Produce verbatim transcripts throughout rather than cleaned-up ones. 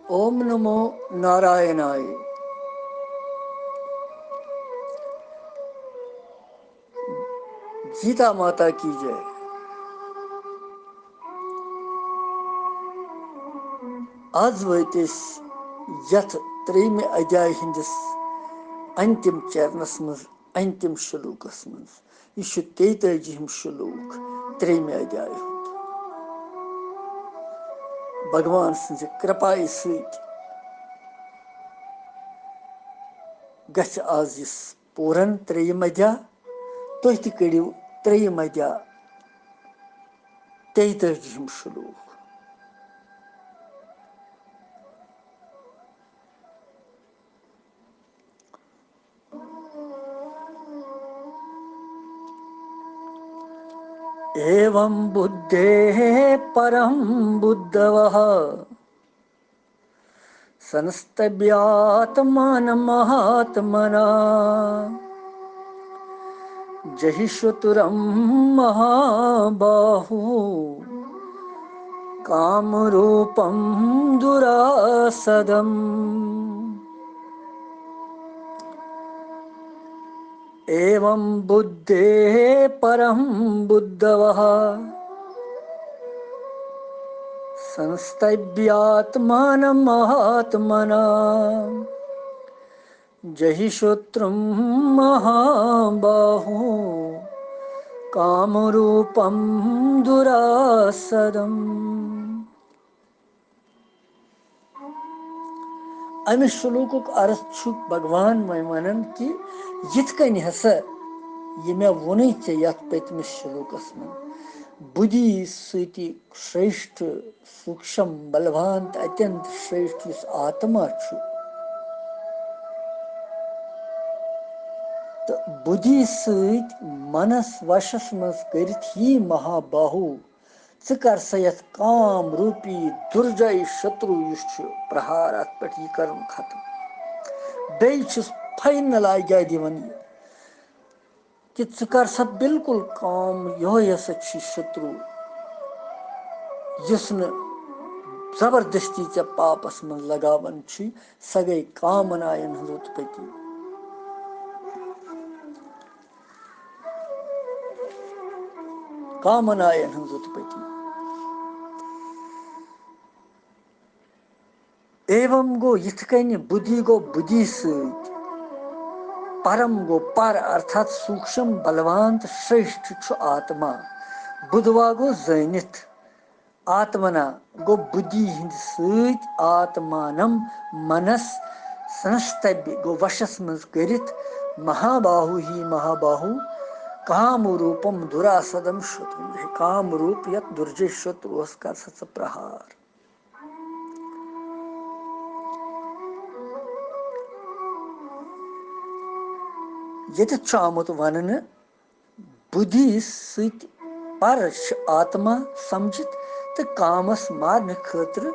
اوم نمو نارائنائے۔ گیتا ماتا کی J. آز وٲتۍ أسۍ یتھ ترٛیٚیِمہِ ادھیایہِ ہٕنٛدِس انتِم چرنس منٛز، انتِم شلوکس منٛز۔ یہِ چھُ تیتٲجِہِم شلوک ترٛیٚیِمہِ ادھیایہِ ہُنٛد۔ بھگوان سٕنٛزِ کرپایہِ سۭتۍ گژھِ آز یہِ پوٗرن ترٛیٚیِم ادھیا۔ تُہۍ تہِ کٔرِو ترٛیٚیِم ادھیا تیتٲجِہِم شلوک۔ एवं बुद्धेः परं बुद्धवः संस्तभ्यात्मानमहात्मना। जहि शत्रुं महाबाहु कामरूपं दुरासदम्। एवं बुद्धेः परं बुद्धवः संस्तभ्यात्मानमहात्मना। जहि शत्रुं महाबाहु कामरूपं दुरासदम्। امہِ شلوکُک عرض چھُ بھگوان وۄنۍ ونان کہِ یِتھ کٔنۍ ہسا یہِ مےٚ ووٚنُے ژےٚ یتھ پٔتمِس شلوکس منٛز، بُدھی سۭتی شریشٹھ، سوٗکشم، بلوان تہٕ اتینت شریشٹھ یُس آتما چھُ، تہٕ بُدھی سۭتۍ منس وشس منٛز کٔرِتھ یی مہاباہو، ژٕ کر سا یتھ کام روٗپی دُرجے شتروٗ یُس چھُ پرہار، اتھ پٮ۪ٹھ یہِ کرُن ختم۔ بیٚیہِ چھُس فاینل آیڈیا دِوان یہِ کہِ ژٕ کر سا بالکل کام، یِہوٚے ہسا چھُ شتروٗ یُس نہٕ زبردستی ژےٚ پاپس منٛز لگاوان چھُے، سۄ گٔے کامناین ہٕنٛز اُتپتی۔ کامناین ہٕنٛز اُتپتی۔ ایوم گوٚو یِتھ کٔنۍ، بُدھی گوٚو بُدھی سۭتۍ، پرم گوٚو پر، ارتھات سوٗکشم، بلوان تہٕ شریشٹھ چھُ آتما۔ بُدھوا گوٚو زٲنِتھ، آتمنا گوٚو بُدھی ہِنٛدِ سۭتۍ، آتمانم منس سنستبہِ گوٚو وشس منٛز کٔرِتھ، مہاباہو ہی مہاباہو کام روٗپم دُراسدم شتروٗ، کام روٗپ یتھ دُرجے شتروٗہس کر سا ژٕ پرہار۔ ییٚتٮ۪تھ چھُ آمُت وننہٕ، بُدھی سۭتۍ پر چھِ آتما سمجھِتھ تہٕ کامس مارنہٕ خٲطرٕ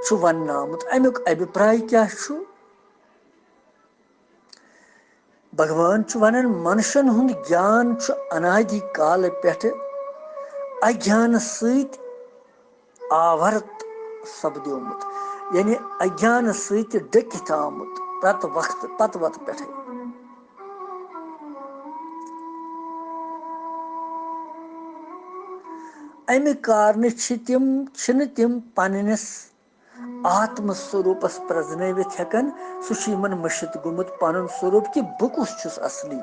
چھُ وننہٕ آمُت۔ امیُک ابھیپراے کیٛاہ چھُ؟ بھگوان چھُ ونان، منشن ہُنٛد گیان چھُ انادی کالہٕ پٮ۪ٹھٕ اگیانہٕ سۭتۍ آورت سپدیومُت، یعنی اگیانہٕ سۭتۍ ڈٔکِتھ آمُت، پرٛتہٕ وقتہٕ، پتہٕ وقتہٕ پٮ۪ٹھَے۔ امہِ کارنہٕ چھِ تِم، چھِنہٕ تِم پننِس آتم سوروپس پرزنٲوِتھ ہٮ۪کان، سُہ چھُ یِمن مٔشِتھ گوٚمُت پنُن سوروپ کہِ بہٕ کُس چھُس اصلی۔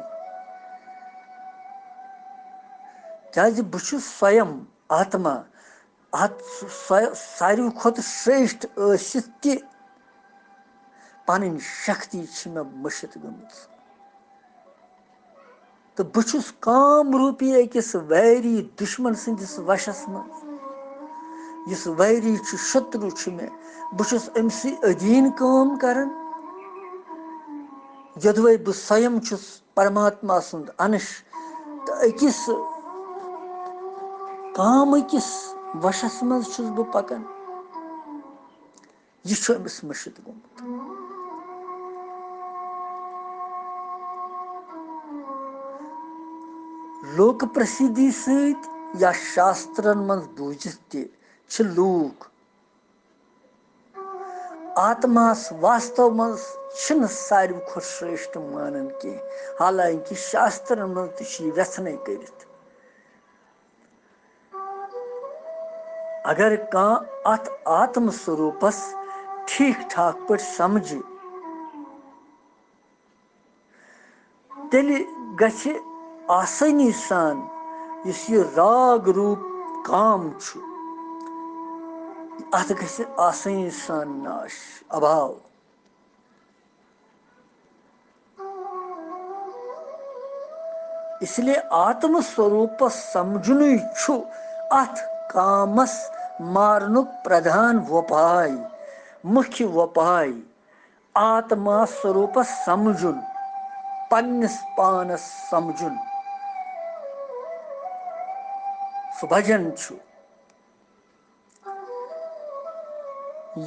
کیازِ بہٕ چھُس سویم آتما، اتھ سۄ-، ساروی کھۄتہٕ شریشٹھ ٲسِتھ تہِ پنٕنۍ شکتی چھِ مےٚ مٔشِتھ گٔمٕژ۔ تہٕ بہٕ چھُس کام روٗپی أکِس ویری دُشمن سٕنٛدِس وشس منٛز۔ یُس ویری چھُ، شتروٗ چھُ مےٚ، بہٕ چھُس أمۍ سٕے أدیٖن کٲم کران۔ یوٚدوَے بہٕ سویم چھُس پرماتما سُنٛد انش، تہٕ أکِس کامٕکِس وشس منٛز چھُس بہٕ پکان۔ یہِ چھُ أمِس مٔشِتھ گوٚمُت۔ لوکہٕ پرسِدھی سۭتۍ یا شاسترن منٛز بوٗزِتھ تہِ چھِ لوٗکھ آتماہس واستو منٛز چھِنہٕ ساروی کھۄتہٕ شرٛیشٹھ مانان کینٛہہ، حالانکہِ شاسترن منٛز تہِ چھِ یہِ وٮ۪ژھنَے کٔرِتھ۔ اگر کانٛہہ اتھ آتم سوروپس ٹھیک ٹھاک پٲٹھۍ سمجھِ، تیٚلہِ گژھِ آسٲنی سان یُس یہِ راگ روٗپ کام چھُ، اتھ گژھِ آسٲنی سان ناش، ابھاو۔ اس لیے آتم سوروپس سمجھنُے چھُ اتھ کامس مارنُک پردھان وۄپاے، مُکھِ وۄپاے۔ آتما سوروپس سمجھُن، پننِس پانس سمجھُن، سُہ بھجن چھُ۔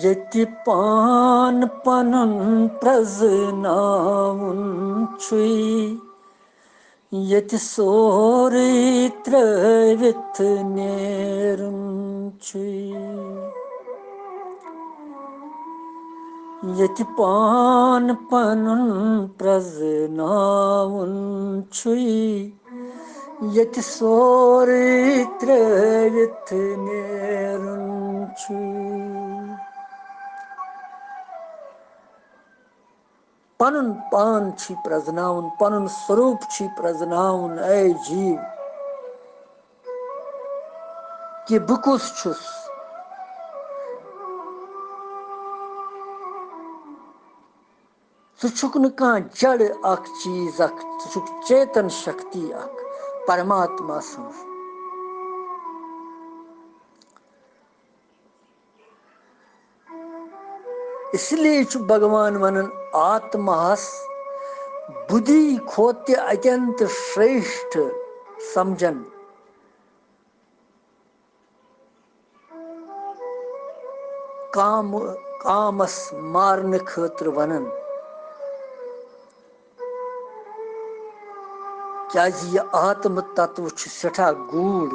ییٚتہِ پان پنُن پرٛزناوُن چھُے، ییٚتہِ سورُے ترٛٲوِتھ نیرُن چھُے۔ ییٚتہِ پان پنُن پرٛزناوُن چھُے، ییٚتہِ سورُے ترٛٲوِتھ نیرُن چھُے۔ پنُن پان چھی پرٛزناوُن، پنُن سوروٗپ چھی پرٛزناوُن، اے جیٖو، کہِ بہٕ کُس چھُس۔ ژٕ چھُکھ نہٕ کانٛہہ جڑ اکھ چیٖز اکھ، ژٕ چھُکھ چیتن شکتی اکھ، پرماتما سٕنٛز۔ اس لیے چھُ بھگوان ونان، آتماہس بُدھی کھۄتہٕ تہِ اتینت شریشٹھ سمجھن۔ کام، کامس مارنہٕ خٲطرٕ ونان، کیازِ یہِ آتمہٕ تتو چھُ سٮ۪ٹھاہ گوٗڑ۔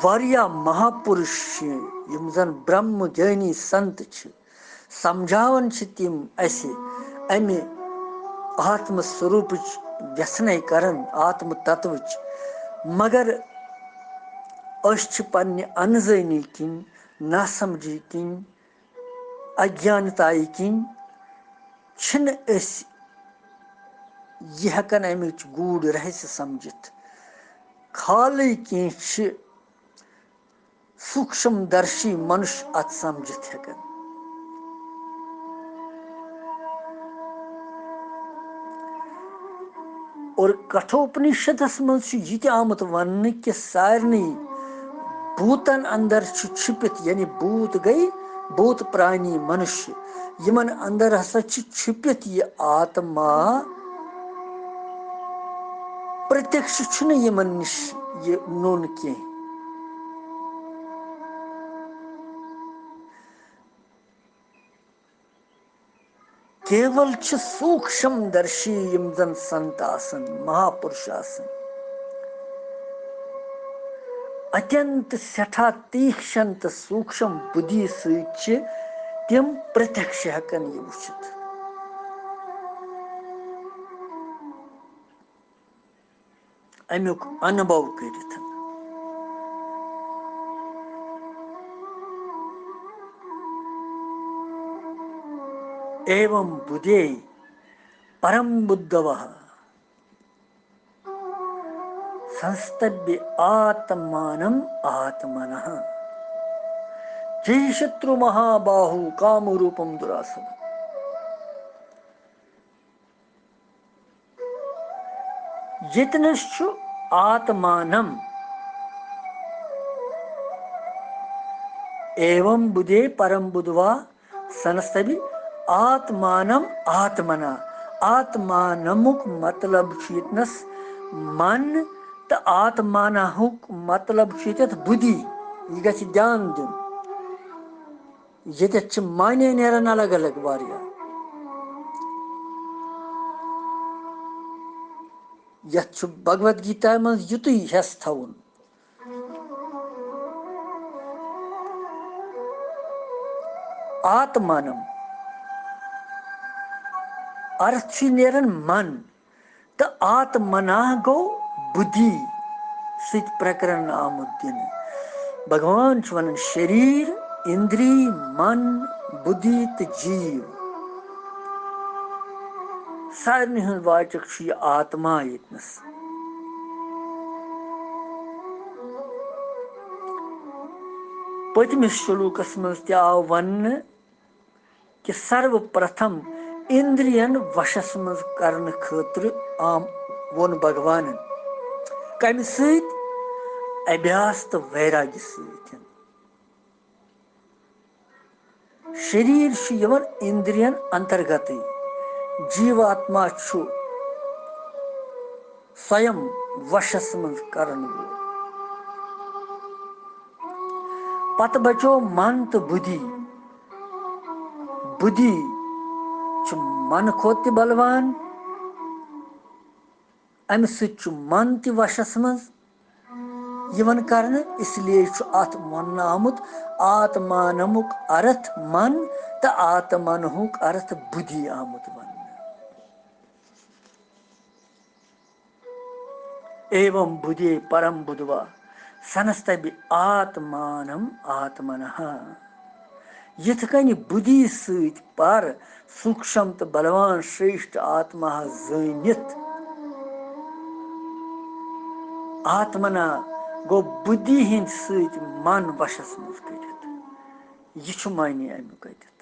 واریاہ مہاپُرُش چھِ، یِم زن برہم گیانی سنت چھِ، سمجھاوان چھِ تِم اسہِ امہِ آتمہٕ سوروٗپٕچ ویژھنے کران، آتمہٕ تتوٕچ، مگر أسۍ چھِ پننہِ انزٲنی کِنۍ، ناسمجھی کِنۍ، اگیانتایہِ کِنۍ چھِنہٕ أسۍ یہِ ہٮ۪کان امِچ گوٗڑ رہسیہ سمجھِتھ۔ خالٕے کینٛہہ چھِ سوٗکشم درشی منُش اتھ سمجھِتھ ہٮ۪کان۔ اور کٹھوپنشدس منٛز چھُ یہِ تہِ آمُت وننہٕ کہِ سارنٕے بھوٗتن اندر چھُ چھُپِتھ، یعنی بھوٗت گٔے بھوٗت پرانی منُش، یِمن اندر ہسا چھُ چھُپِتھ یہِ آتما۔ پرتیکش چھُنہٕ یِمن نِش یہِ نوٚن کینٛہہ۔ کیول چھِ سوٗکشم درشی، یِم زن سنت آسن، مہاپُرُش آسن۔ اتینت سٮ۪ٹھاہ تیٖکشن تہٕ سوٗکشم بُدھی سۭتۍ چھِ تِم پرتیکش ہٮ۪کان یہِ وٕچھِتھ۔ امیُک انبو کٔرِتھ۔ ایوم بُدھے پرم بُدھوہ سنستبھیہ آتمانم آتمنہ۔ جے شترو مہاباہو کامو روپم دُراسنم۔ ییٚتنَس چھُ آتمانم۔ ایوم بُدھے پرم بُدھوا سنستبھیہ آتمانم آتمنا۔ آتمانمُک مطلب چھُ ییٚتنَس من تہٕ آتماناہُک مطلب چھُ ییٚتٮ۪تھ بُدھی۔ یہِ گژھِ دھیان دیُن۔ ییٚتٮ۪تھ چھِ معنی نیران الگ الگ واریاہ۔ یتھ چھُ بھگوت گیتا منٛز یُتُے حصہٕ تھاوُن۔ آتمانم۔ ارتھ چھُ نیران من، تہٕ آتمنا گوٚو بُدھی سۭتۍ پرکرن آمُت دِنہٕ۔ بھگوان چھُ ونان، شریٖر، اندری، من، بُدھی تہٕ جیٖو، سارنٕے ہُنٛد واچک چھُ یہِ آتما ییٚتنَس۔ پٔتمِس شلوکس منٛز تہِ آو وننہٕ کہِ سرو پرتھم اندرین وشس منٛز کرنہٕ خٲطرٕ آم ووٚن بھگوانن۔ کمہِ سۭتۍ؟ ابھیاس تہٕ ویراگی سۭتۍ۔ شریٖر چھُ یِوان اندرین انترگتٕے۔ جیٖواتما چھُ سویم وشس منٛز کرن وول۔ پتہٕ بچو من تہٕ بُدھی۔ بُدھی چھُ من کھۄتہٕ تہِ بلوان، امہِ سۭتۍ چھُ من تہِ وشس منٛز یِوان کرنہٕ، اس لیے چھُ اتھ وننہٕ آمُت آتمانمُک ارتھ من تہٕ آتمنہُک ارتھ بُدھی آمُت وننہٕ۔ ایوم بُدھے پرم بُدھوا سنستبھی آتمانم آتمنہ۔ یِتھ کٔنۍ بُدھی سۭتۍ پر سوٗکشم تہٕ بلوان شریشٹھ آتماہس زٲنِتھ، آتمنا گوٚو بُدھی ہٕنٛدِ سۭتۍ من وشس منٛز کٔرِتھ۔ یہِ چھُ معنی امیُک اَتٮ۪تھ۔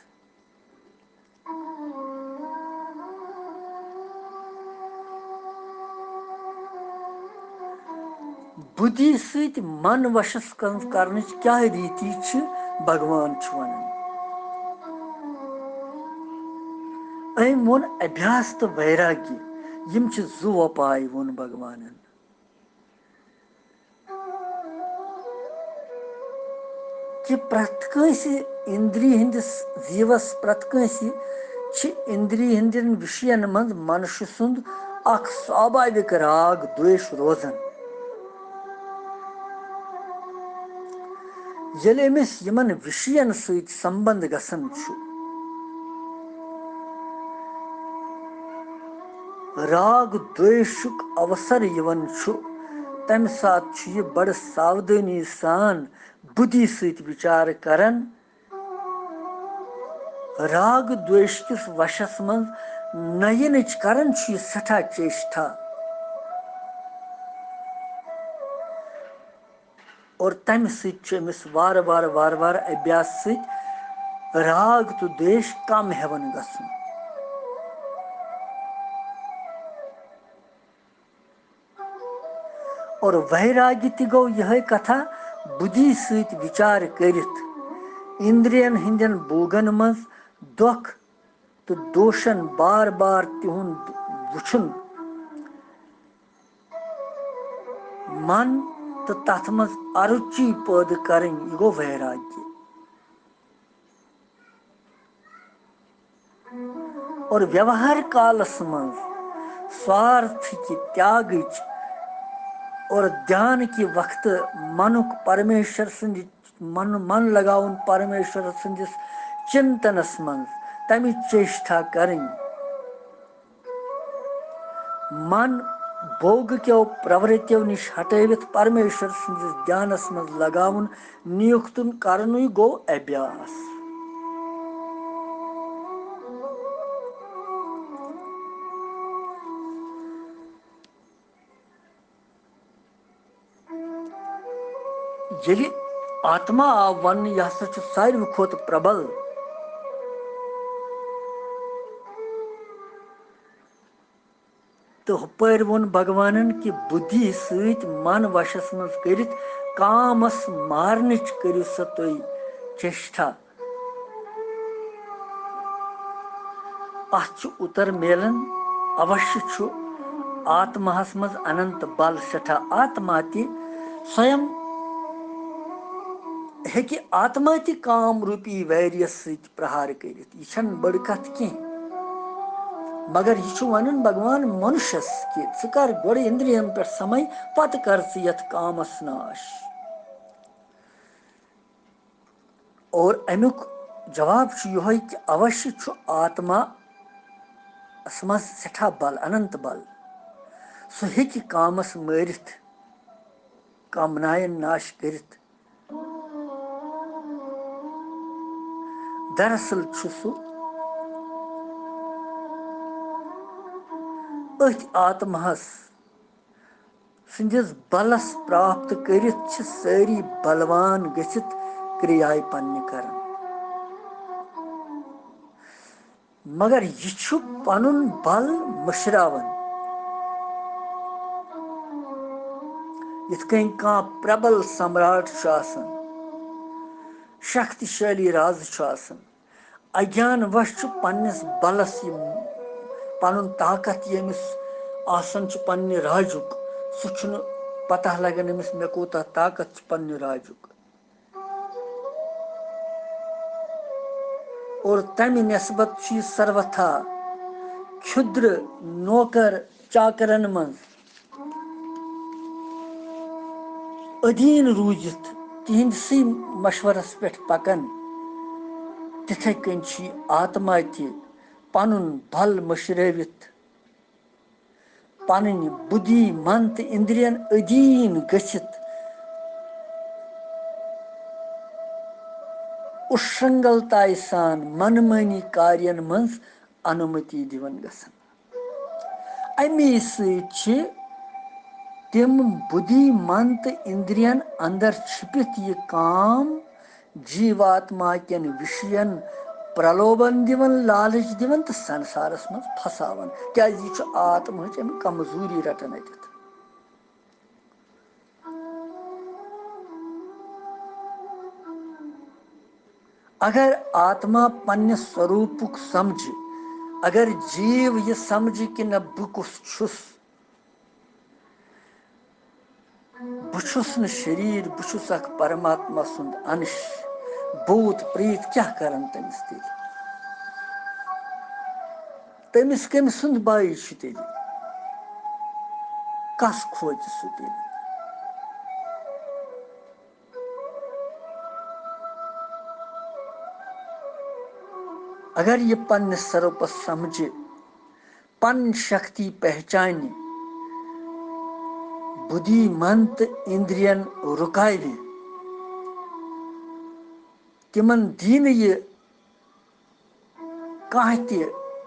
بُدھی سۭتۍ من وشس کن-، کرنٕچ کیاہ ریٖتی چھِ، بھگوان چھُ ونان۔ أمۍ ووٚن ابھیاس تہٕ ویراگی، یِم چھِ زٕ وۄپاے، ووٚن بھگوانن۔ کہِ پرٛٮ۪تھ کٲنٛسہِ اِندری ہٕنٛدِس جیٖوس، پرٛٮ۪تھ کٲنٛسہِ چھِ اِندری ہٕنٛدٮ۪ن وِشین منٛز منشہِ سُنٛد اکھ سوابھاوِک راگ دویش روزان۔ ییٚلہِ أمِس یِمن وِشین سۭتۍ سمبند گژھان چھُ، راگ دویشُک اوسر یِوان چھُ، تمہِ ساتہٕ چھُ یہِ بڑٕ ساودٲنی سان بُدھی سۭتۍ وِچار کران۔ راگ دویش کِس وشس منٛز نہ یِنٕچ کران چھُ یہِ سٮ۪ٹھاہ چیشٹھا۔ اور تمہِ سۭتۍ چھُ أمِس وارٕ وارٕ، وارٕ وارٕ ابھیاس سۭتۍ راگ تہٕ دویش کم ہٮ۪وان گژھُن۔ اور ویراگی تہِ گوٚو یِہے کتھا، بُدھی سۭتۍ وِچار کٔرِتھ، اِندرین ہٕنٛدٮ۪ن بوگن منٛز دۄکھ تہٕ دوشن بار بار تِہُنٛد وُچھُن، من تہٕ تتھ منٛز اَرُچی پٲدٕ کرٕنۍ، یہِ گوٚو ویراگی۔ اور ویوہار کالس منٛز سوارتھ کہِ تیاگٕچ اور دھیان کہِ وقتہٕ منُک پرمیشور سٕنٛدِ من، من لگاوُن پرمیشور سٕنٛدِس چنتنس منٛز، تمِچ چیشٹھا کرٕنۍ۔ من بھوگ کیو پرورتیو نِش ہٹٲوِتھ پرمیشور سٕنٛدِس دھیانس منٛز لگاوُن، نیُکتُن کرنُے گوٚو ابھیاس۔ ییٚلہِ آتما آو وننہٕ، یہِ ہسا چھُ ساروی کھۄتہٕ پربل۔ تہٕ ہُپٲرۍ ووٚن بھگوانن کہِ بُدھی سۭتۍ من وشس منٛز کٔرِتھ کامس مارنٕچ کٔرِو سا تُہۍ چیشٹھا۔ اتھ چھُ اُتر میلان، اوشیہ چھُ آتماہس منٛز اننت بل سٮ۪ٹھاہ۔ آتما تہِ سویم ہیٚکہِ، آتما تہِ کام روٗپی ویریس سۭتۍ پرہار کٔرِتھ۔ یہِ چھَنہٕ بٔڑ کتھ کینٛہہ۔ مگر یہِ چھُ ونان بھگوان منشس کہِ ژٕ کر گۄڈٕ اندرین پٮ۪ٹھ سمے، پتہٕ کر ژٕ یتھ کامس ناش۔ اور امیُک جواب چھُ یِہوٚے کہِ اوشیہ چھُ آتما، س منٛز سٮ۪ٹھاہ بل، اننت بل۔ سُہ ہیٚکہِ کامس مٲرِتھ، کامناین ناش کٔرِتھ۔ دراصل چھُ سُہ أتھۍ آتماہس سٕنٛدِس بلس پراپت کٔرِتھ چھِ سٲری بلوان گٔژھِتھ کرِیایہِ پننہِ کران۔ مگر یہِ چھُ پنُن بل مٔشراوان۔ یِتھ کٔنۍ کانٛہہ پربل سمراٹ چھُ آسان، شکتیشالی راز چھُ آسان، اگیان وش چھُ پننِس بلس یہِ پنُن طاقت ییٚمِس آسان چھُ پننہِ راجُک، سُہ چھُنہٕ پتہ لگان أمِس مےٚ کوٗتاہ طاقت چھُ پننہِ راجُک۔ اور تمہِ نسبت چھُ یہِ سروتھا کھُدر نوکر چاکرن منٛز ادیٖن روٗزِتھ تِہنٛدسٕے مشورس پٮ۪ٹھ پکان۔ تِتھے کٔنۍ چھُ یہِ آتما تہِ پنُن بل مٔشرٲوِتھ، پنٕنۍ بُدھی، من تہٕ اِندرین ادیٖن گٔژھِتھ اُشرنگلتایہِ سان من مٲنی کارین منٛز انُمتی دِوان گژھان۔ امی سۭتۍ چھِ تِم بُدھی، من تہٕ اِندرین اندر چھِپِتھ یہِ کام جیٖواتما کٮ۪ن وِشین پرلوبن دِوان، لالٕچ دِوان تہٕ سنسارس منٛز پھساوان، کیازِ یہِ چھُ آتماہٕچ اَمہِ کمزوٗری رٹان اَتٮ۪تھ۔ اگر آتما پننہِ سوروٗپُک سمجھِ، اگر جیٖو یہِ سمجھِ کہِ نہ بہٕ کُس چھُس، بہٕ چھُس نہٕ شریٖر، بہٕ چھُس اکھ پرماتما سُنٛد انش۔ بھوٗت پریت کیٛاہ کرن تٔمِس تیٚلہِ؟ تٔمِس کٔمۍ سُنٛد بھایی چھُ تیٚلہِ؟ کس کھوژِ سُہ تیٚلہِ؟ اگر یہِ پننِس سوروٗپس سمجھِ، پنٕنۍ شکتی پہچانہِ، بُدھی، من تہٕ اِندرین رُکاوِ، تِمن دی نہٕ یہِ کانٛہہ تہِ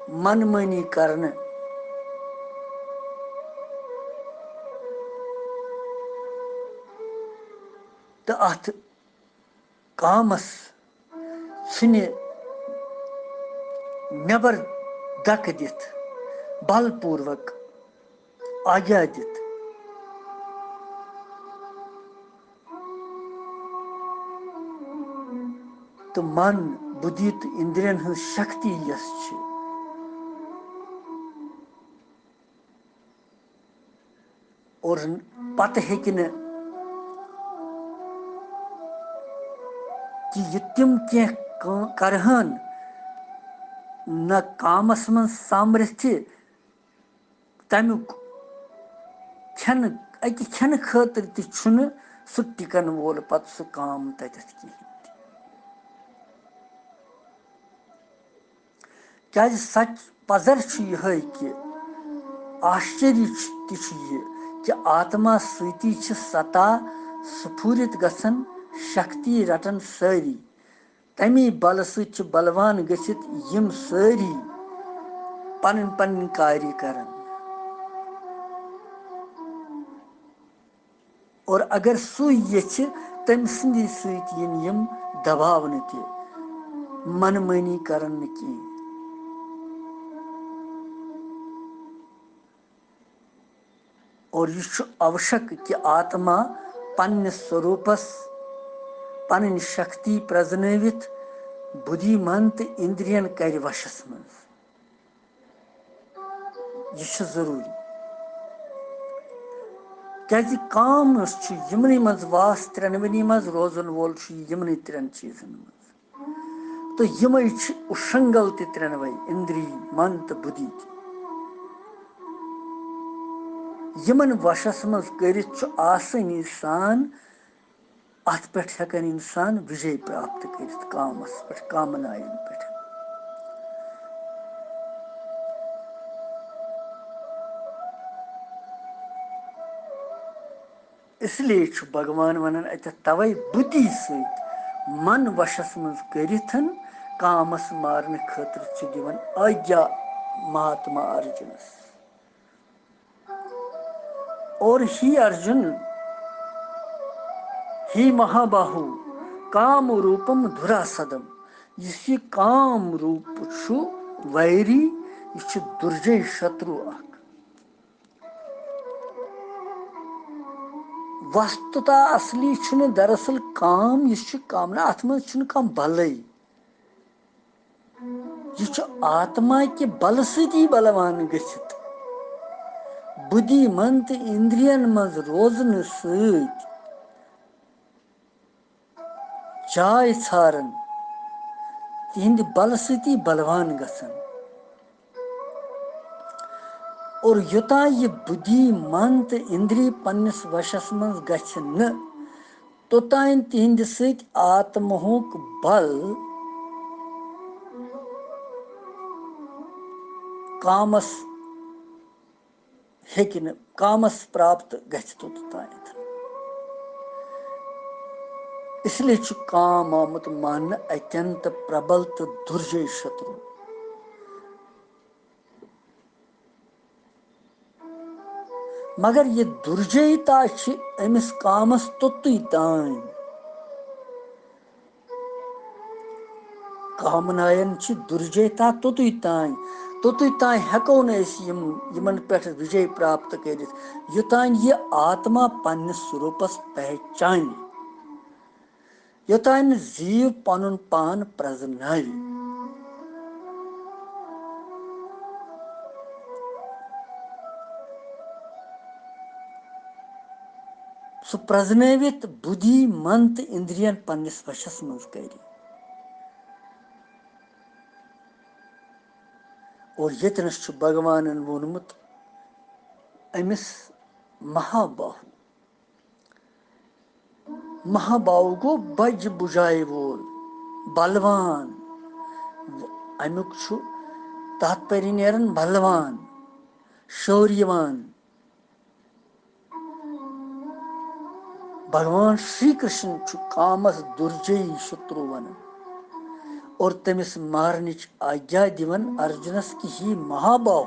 من مٲنی کرنہٕ، تہٕ اتھ کامس ژھٕنہِ نٮ۪بر دکہٕ دِتھ، بل پوٗروک آگیا دِتھ۔ تہٕ من، بُدھی تہٕ اِندرین ہٕنٛز شکتی یۄس چھِ، اور پتہٕ ہیٚکہِ نہٕ کہِ یہِ تِم کینٛہہ کٲ-، کرٕہن نہ کامس منٛز سامرتھِ، تمیُک کھٮ۪نہٕ، اکہِ کھٮ۪نہٕ خٲطرٕ تہِ چھُنہٕ سُہ ٹِکن وول پتہٕ سُہ کام تتٮ۪تھ کِہیٖنۍ تہِ۔ کیازِ سچ پزر چھُ یِہوٚے کہِ آشچریا چھُ، تہِ چھُ یہِ کہِ آتما سۭتی چھِ ستا سپھوٗرِت گژھان، شکتی رٹان سٲری۔ تمی بلہٕ سۭتۍ چھِ بلوان گٔژھِتھ یِم سٲری پنٕنۍ پنٕنۍ کارِ کران۔ اور اگر سُے یژھِ، تٔمۍ سٕنٛدی سۭتۍ یِن یِم دباونہٕ تہِ، من مٲنی کرن نہٕ کینٛہہ۔ اور یہِ چھُ اوشک کہِ آتما پننِس سوروٗپس پنٕنۍ شکتی پرزنٲوِتھ بُدھی، من تہٕ اِندرین کرِ وشس منٛز۔ یہِ چھُ ضروٗری۔ کیازِ کام یُس چھُ یِمنٕے منٛز واس ترٛٮ۪نوٕنی منٛز روزن وول چھُ یہِ یِمنٕے ترٛٮ۪ن چیٖزن منٛز۔ تہٕ یِمے چھِ اُشنٛگل تہِ ترٛٮ۪نوَے، اِندری، من تہٕ بُدھی تہِ۔ یِمن وشس منٛز کٔرِتھ چھُ آسٲنی سان اتھ پٮ۪ٹھ ہٮ۪کن انسان وِجے پراپت کٔرِتھ، کامس پٮ۪ٹھ، کامناین پٮ۪ٹھ۔ اس لیے چھُ بھگوان ونان اتٮ۪تھ، توے بُدھی سۭتۍ من وشس منٛز کٔرِتھ کامس مارنہٕ خٲطرٕ چھُ دِوان آگیا مہاتما ارجُنس۔ اور ہی ارجُن، ہی مہاباہو، کام روپم دُراسدم۔ یُس یہِ کام روٗپ چھُ ویری، یہِ چھُ دُرجے شترو اکھ۔ وستُتا اصلی چھُنہٕ دراصل کام، یُس چھُ کامنا، اتھ منٛز چھُنہٕ کانٛہہ بلے۔ یہِ چھُ آتما کہِ بلہٕ سۭتی بلوان گٔژھِتھ۔ بُدھی من تہٕ اِندرین منٛز روزنہٕ سۭتۍ جاے ژھاران، تِہنٛدِ بلہٕ سۭتی بلوان گژھان۔ اور یوٚتام یہِ بُدھی من تہٕ اِندری پننِس وشس منٛز گژھِ نہٕ، توٚتام تِہنٛدِ سۭتۍ آتمہُک بل کامس ہیٚکہِ نہٕ، کامس پراپت گژھِ توٚتام۔ اس لیے چھُ کام آمُت ماننہٕ اتینت پربل تہٕ دُرجے شترو۔ مگر یہِ دُرجیتا چھِ أمِس کامس توٚتُے تام۔ کامناین چھِ دُرجیتا توٚتُے تام، توٚتُے تام ہٮ۪کو نہٕ أسۍ یِم، یِمن پٮ۪ٹھ وِجے پراپت کٔرِتھ، یوٚتام یہِ آتما پننِس سوروٗپس پہچانہِ۔ یوٚتام نہٕ زیٖو پنُن پان پرزناوِ۔ سُہ پرزنٲوِتھ بُدھی، من تہٕ اِندرین پننِس وشس منٛز کرِ۔ اور ییٚتنس چھُ بھگوانن ووٚنمُت أمِس مہاباہو۔ مہاباہو گوٚو بجہِ بُجایہِ وول، بلوان۔ امیُک چھُ تاتپری نیران بلوان، شوریوان۔ بھگوان شری کرشن چھُ کامس دُرجیی شترو ونان اور تٔمِس مارنٕچ آگیا دِوان ارجُنس کہِ ہی مہاباہو۔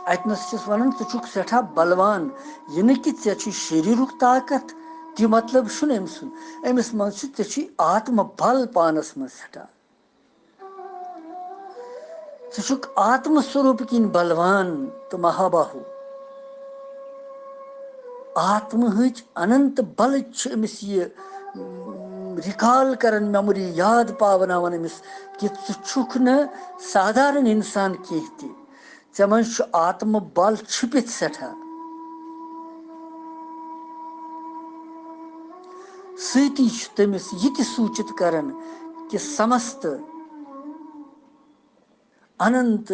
اتنس چھُس ونان، ژٕ چھُکھ سٮ۪ٹھاہ بلوان، یہِ نہٕ کہِ ژےٚ چھُے شریرُک طاقت، تہِ مطلب چھُنہٕ أمۍ سُنٛد۔ أمِس منٛز چھُ، ژےٚ چھُے آتمہٕ بل پانس منٛز سٮ۪ٹھاہ۔ ژٕ چھُکھ آتمہٕ سوروٗپ کِنۍ بلوان تہٕ مہاباہو۔ آتمہٕچ اننت بلٕچ چھِ أمِس یہِ، م، recall کران، memory یاد پاوناوان أمِس کہِ ژٕ چھُکھ نہٕ سادھارن انسان کینٛہہ تہِ۔ ژےٚ منٛز چھُ آتمہٕ بل چھُپِتھ سٮ۪ٹھاہ۔ سۭتی چھُ تٔمِس یہِ تہِ سوٗچِت کران کہِ سمست اننت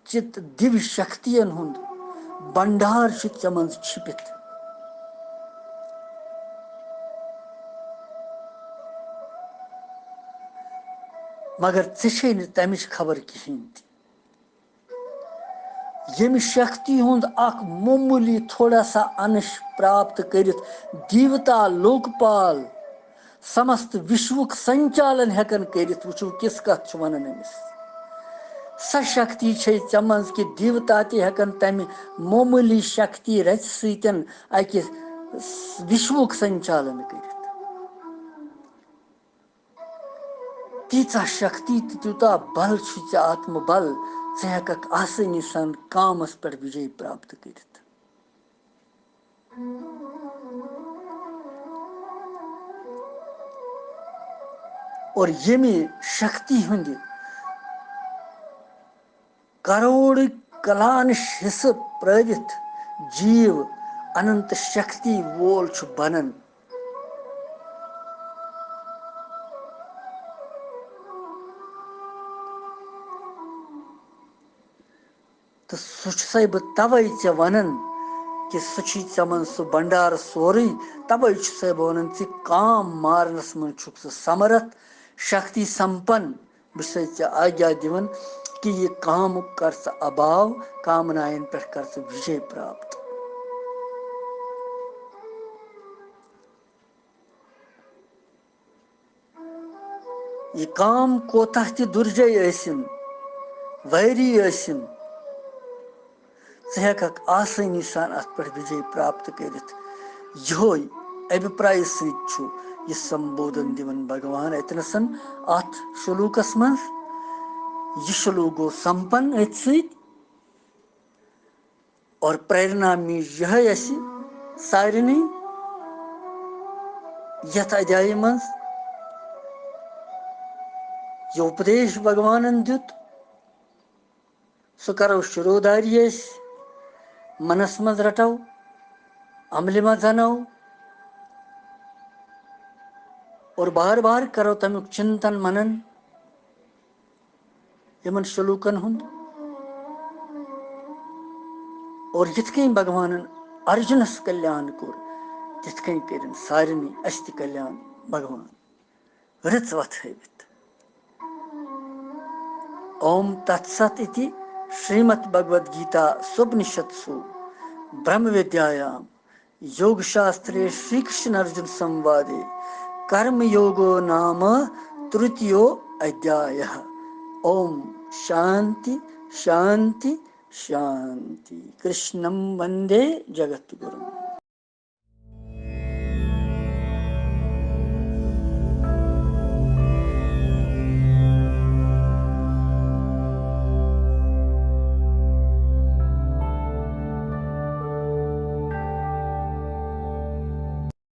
چت دیوی شکتین ہُنٛد بنڈار چھُ ژےٚ منٛز چھُپِتھ۔ مگر ژےٚ چھے نہٕ تمِچ خبر کِہیٖنۍ تہِ۔ ییٚمہِ شکتی ہُنٛد اکھ معموٗلی تھوڑا سا انش پراپت کٔرِتھ دیوتا لوکپال سمست وشوُک سنچالن ہٮ۪کن کٔرِتھ، وٕچھِو کِژھ کتھ چھُ ونان أمِس۔ سۄ شکتی چھے ژےٚ منٛز کہِ دیوتا تہِ ہٮ۪کن تمہِ معموٗلی شکتی رژِ سۭتۍ اکہِ وشوُک سنچالن کٔرِتھ۔ تیٖژاہ شکتی تہٕ تیوٗتاہ بل چھُ ژےٚ، آتمہٕ بل، ژٕ ہٮ۪ککھ آسٲنی سان کامس پٮ۪ٹھ وِجے پراپت کٔرِتھ۔ اور ییٚمہِ شکتی ہٕنٛدِ کروڑ کلانش حصہٕ پرٲوِتھ جیٖو اننت شکتی وول چھُ بنان۔ تہٕ سُہ چھُسَے بہٕ توے ژےٚ ونان، کہِ سُہ چھُے ژےٚ منٛز سُہ بنڈارٕ سورُے۔ تَوَے چھُ سَے بہٕ وَنان، ژٕ کام مارنَس منٛز چھُکھ ژٕ سمرتھ، شکتی سمپن۔ بہٕ چھُسَے ژےٚ آگیا دِوان کہِ یہِ کامُک کر ژٕ اَباو، کامناین پٮ۪ٹھ کر ژٕ وِجے پراپت۔ یہِ کام کوتاہ تہِ دُرجے ٲسِن، وٲری ٲسِن، ژٕ ہٮ۪ککھ آسٲنی سان اَتھ پٮ۪ٹھ وِجے پراپت کٔرِتھ۔ یِہوے ابھیپرایہِ سۭتۍ چھُ یہِ سمبودھن دِوان بھگوان اَتہِ نَسَن اَتھ شلوکَس منٛز۔ یہِ شلوک گوٚو سمپن أتھۍ سۭتۍ۔ اور پریرنا میج یِہوٚے اَسہِ سارنٕے یَتھ ادھیایہِ منٛز یہِ اُپدیش بھگوانن دیُت، سُہ کرو شروداری أسۍ منس منٛز رٹو، عملہِ منٛز انو اور بار بار کرو تمیُک چنتن منن۔ یِمن شلوکن ہُنٛد۔ اور یِتھ کٔنۍ بھگوانن ارجُنس کلیان کوٚر، تِتھ کٔنۍ کٔرِن سارنٕے اَسہِ تہِ کلیان بھگوان رٕژ وتھ ہٲوِتھ۔ اوم تت ست اِتی شریمد بھگوت گیتا سوپنِشتسو برہم ودیایام یوگ شاسترے شری کرشن ارجن سموادے کرم یوگو نام ترتیو ادھیایہ۔ اوم شانتی شانتی شانتی۔ کرشنم وندے جگت گرو۔